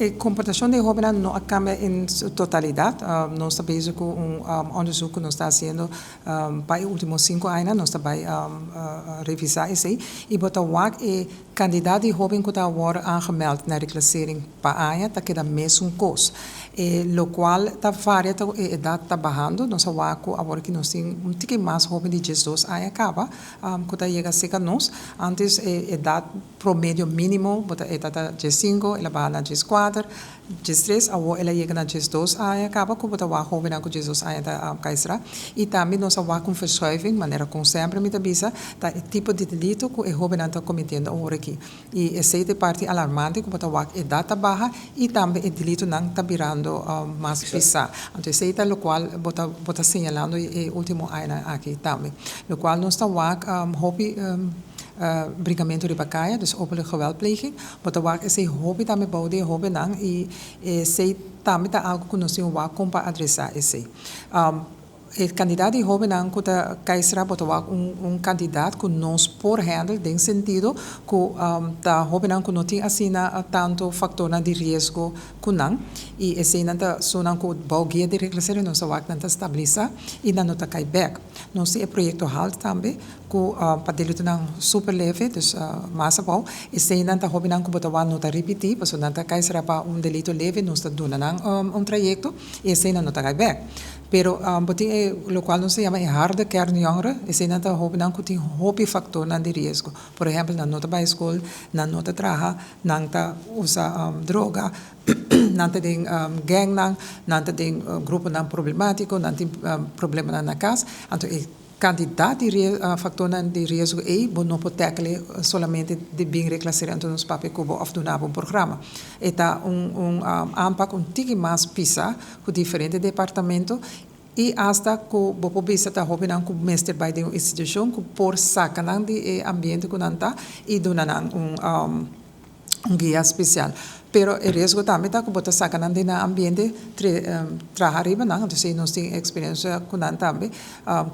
E komportashon di e hóbennan no a kambia en su totalidat. Nos ta bezig ku un onderzoek ku nos ta hasiendo pa e último 5 añanan. Nos ta bai revisá esei. I bo ta wak e kantidat di hóben ku ta wòrdu aangemeld na reclassering pa aña ta keda mesun kos. E lokual ta varia ta e edat ta bahando. Nos a wak ku awor ku nos tin un tiki mas hóben di 12 aña kaba ku ta yega serka nos. Antes e edat promedio mínimo bo ta e ta 15, el a baha na 14, 13, awor el a yega na 12 aña kaba ku bo ta wak hóbennan ku 12 aña ta kai sera. I tambe nos a wak un verschuiving, manera ku semper mi ta bisa, ta e tipo di delito ku e hóbennan ta kometiendo awor aki. I esei ta e parti alarmante ku bo ta wak edat ta baha i tambe e delitonan ta birando mas pisá. Anto esei ta lokual bo ta señalando e último añanan aki tambe. Lokual nos ta wak hopi bringamentu riba kaya, dus openlijk geweldpleging. Bo ta wak esei hopi tambe bou di e hóbennan i esei tambe ta algu ku nos tin wak kon pa adresá esei. E kantidat di hóbennan ku ta kai sera, bo ta wak un kantidat ku nos por handle den sentido ku ta hóbennan ku no tin asina tantu faktornan di riesgo ku nan i eseinan ta esunnan ku bou guia di reclassering nos ta wak nan ta stabilisá i nan no ta kai bèk. Nos tin e proyekto HALT tambe ku pa delitonan super leve, dus mas abou, eseinan ta hóbennan ku bo ta wak no ta ripití pasobra nan ta kai sera pa un delito leve, nos ta duna nan un trayekto i eseinan no ta kai bèk. Pero bo tin e lokual nos ta yama e harde kern jongeren, eseinan ta hóbennan ku tin hopi faktornan di riesgo. Por ehèmpel, nan no ta bai skol, nan no ta traha, nan ta usa droga, nan ta den gangnan, nan ta den gruponan problemátiko, nan tin problemanan na kas. Anto e kantidat di faktornan di riesgo ei bo no por tackle solamente di bin reclasseren, anto nos papia ku bo òf duna bo un programa. E ta un aanpak un tiki mas pisá ku diferente departamento i asta ku bo por bisa ta hóbennan ku mester bai den un institushon ku por saka nan di e ambiente ku nan ta i duna nan un guia spesial. Pero e riesgo tambe ta ku bo ta saka nan di nan ambiente, traha riba nan. Anto si nos tin eksperensia ku nan tambe,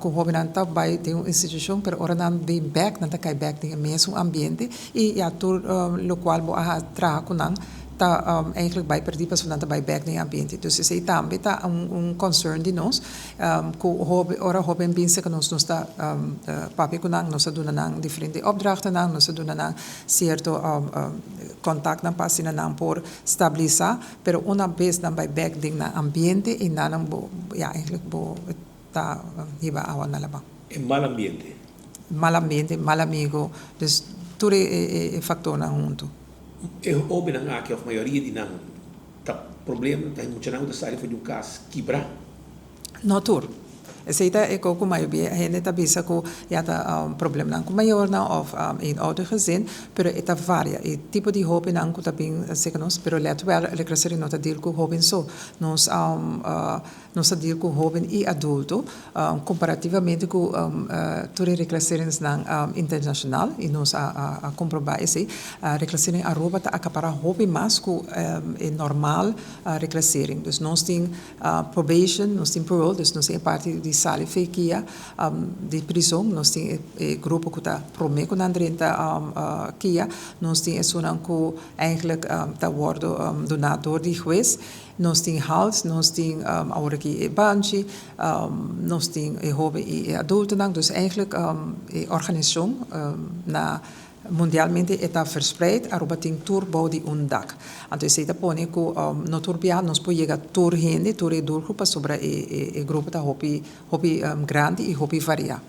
ku hóbennan ta bai den un institushon, pero ora nan bin bèk, nan ta kai bèk den e mesun ambiente i ya tur lokual bo a traha ku nan ta eigenlijk bai pèrdí pasobra nan ta bai bèk den e ambiente. Dus esei tambe ta un concern di nos ku ora hóben bin serka nos, nos ta papia ku nan, nos ta duna nan diferente opdrachtennan, nos ta duna nan sierto kontaktnan pa asina nan por stabilisá, pero una bes nan bai bèk den nan ambiente i nan bo ya eigenlijk bo ta hiba awa na laman. E mal ambiente. Mal ambiente, mal amigo, dus tur e faktornan huntu. E hóbennan aki òf mayoria di nan ta problema, ta muchanan ku ta sali for di un kas kibrá? No tur. Esei ta e kos ku mayoria hende ta bisa ku ya ta problemanan ku mayornan òf een oudergezin, pero e ta varia. E tipo di hóbennan ku ta bin serka nos, pero let wel, reclassering no ta deal ku hóben so. Nos ta deal ku hóben i adulto, komparativamente ku tur e reclasseringsnan internashonal, i nos a komprobá esei. Reclassering Aruba ta akapará hopi mas ku e normal reclassering. Dus nos tin probation, nos tin parole, dus nos tin e parti di sali for kia di prizon, nos tin e grupo ku ta promé ku nan drenta kia, nos tin esunnan ku eigenlijk ta wòrdu duná dor di hues, nos tin HALT, nos tin awor aki e banchi, nos tin e hóben i e adultonan. Dus eigenlijk e organisashon na mundialmente e ta verspreid, Aruba tin tur bou di un dak. Anto esei ta pone ku no tur bia nos por yega tur hende, tur e doelgroep, pasobra e grupo ta hopi hopi grandi i hopi variá.